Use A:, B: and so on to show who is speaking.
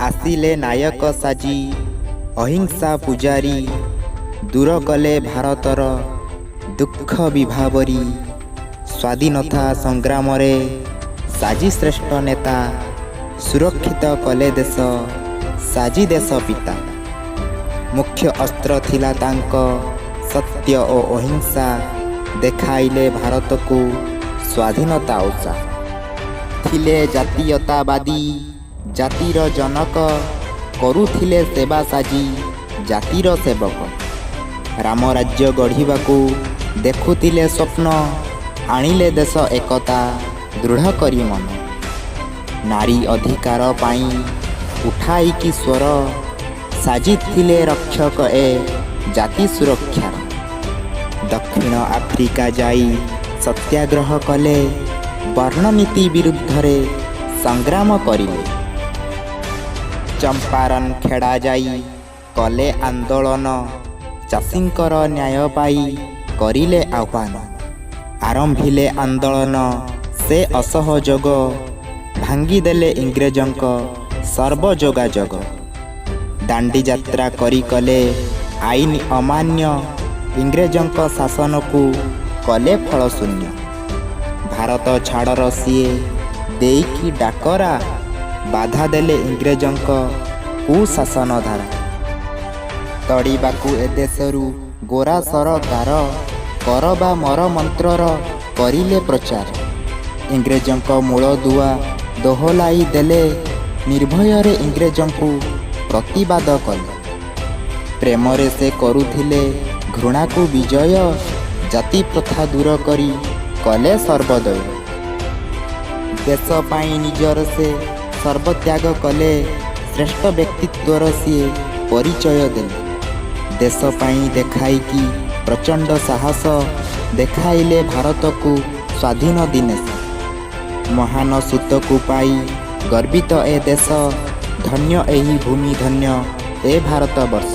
A: ଆସିଲେ ନାୟକ ସାଜି ଅହିଂସା ପୂଜାରୀ, ଦୂର କଲେ ଭାରତର ଦୁଃଖ ବିଭାବରୀ। ସ୍ୱାଧୀନତା ସଂଗ୍ରାମରେ ସାଜି ଶ୍ରେଷ୍ଠ ନେତା, ସୁରକ୍ଷିତ କଲେ ଦେଶ ସାଜି ଦେଶ ପିତା। ମୁଖ୍ୟ ଅସ୍ତ୍ର ଥିଲା ତାଙ୍କ ସତ୍ୟ ଓ ଅହିଂସା, ଦେଖାଇଲେ ଭାରତକୁ ସ୍ୱାଧୀନତା ଉଷା। ଥିଲେ ଜାତୀୟତାବାଦୀ ଜାତିର ଜନକ, କରୁଥିଲେ ସେବା ସାଜି ଜାତିର ସେବକ। ରାମରାଜ୍ୟ ଗଢ଼ିବାକୁ ଦେଖୁଥିଲେ ସ୍ୱପ୍ନ, ଆଣିଲେ ଦେଶ ଏକତା ଦୃଢ଼ କରି ମନ। ନାରୀ ଅଧିକାର ପାଇଁ ଉଠାଇକି ସ୍ୱର, ସାଜିଥିଲେ ରକ୍ଷକ ଏ ଜାତି ସୁରକ୍ଷାର। ଦକ୍ଷିଣ ଆଫ୍ରିକା ଯାଇ ସତ୍ୟାଗ୍ରହ କଲେ, ବର୍ଣ୍ଣନୀତି ବିରୁଦ୍ଧରେ ସଂଗ୍ରାମ କରିଲେ। ଚମ୍ପାରନ୍ ଖେଡ଼ା ଯାଇ କଲେ ଆନ୍ଦୋଳନ, ଚାଷୀଙ୍କର ନ୍ୟାୟ ପାଇଁ କରିଲେ ଆହ୍ୱାନ। ଆରମ୍ଭିଲେ ଆନ୍ଦୋଳନ ସେ ଅସହଯୋଗ, ଭାଙ୍ଗିଦେଲେ ଇଂରେଜଙ୍କ ସର୍ବ ଯୋଗାଯୋଗ। ଦାଣ୍ଡି ଯାତ୍ରା କରି କଲେ ଆଇନ ଅମାନ୍ୟ, ଇଂରେଜଙ୍କ ଶାସନକୁ କଲେ ଫଳଶୂନ୍ୟ। ଭାରତ ଛାଡ଼ର ସିଏ ଦେଇକି ଡାକରା, ବାଧା ଦେଲେ ଇଂରେଜଙ୍କ କୁଶାସନ ଧାରା। ତଡ଼ିବାକୁ ଏଦେଶରୁ ଗୋରା ସରକାର, କର ବା ମର ମନ୍ତ୍ରର କରିଲେ ପ୍ରଚାର। ଇଂରେଜଙ୍କ ମୂଳଦୁଆ ଦୋହଲାଇ ଦେଲେ, ନିର୍ଭୟରେ ଇଂରେଜଙ୍କୁ ପ୍ରତିବାଦ କଲେ। ପ୍ରେମରେ ସେ କରୁଥିଲେ ଘୃଣାକୁ ବିଜୟ, ଜାତି ପ୍ରଥା ଦୂର କରି କଲେ ସର୍ବୋଦୟ। ଦେଶ ପାଇଁ ନିଜର ସେ ସର୍ବତ୍ୟାଗ କଲେ, ଶ୍ରେଷ୍ଠ ବ୍ୟକ୍ତିତ୍ୱର ସିଏ ପରିଚୟ ଦେଲେ। ଦେଶ ପାଇଁ ଦେଖାଇକି ପ୍ରଚଣ୍ଡ ସାହସ, ଦେଖାଇଲେ ଭାରତକୁ ସ୍ୱାଧୀନ ଦିନେଶ। ମହାନ ସୁତକୁ ପାଇ ଗର୍ବିତ ଏ ଦେଶ, ଧନ୍ୟ ଏହି ଭୂମି ଧନ୍ୟ ଏ ଭାରତବର୍ଷ।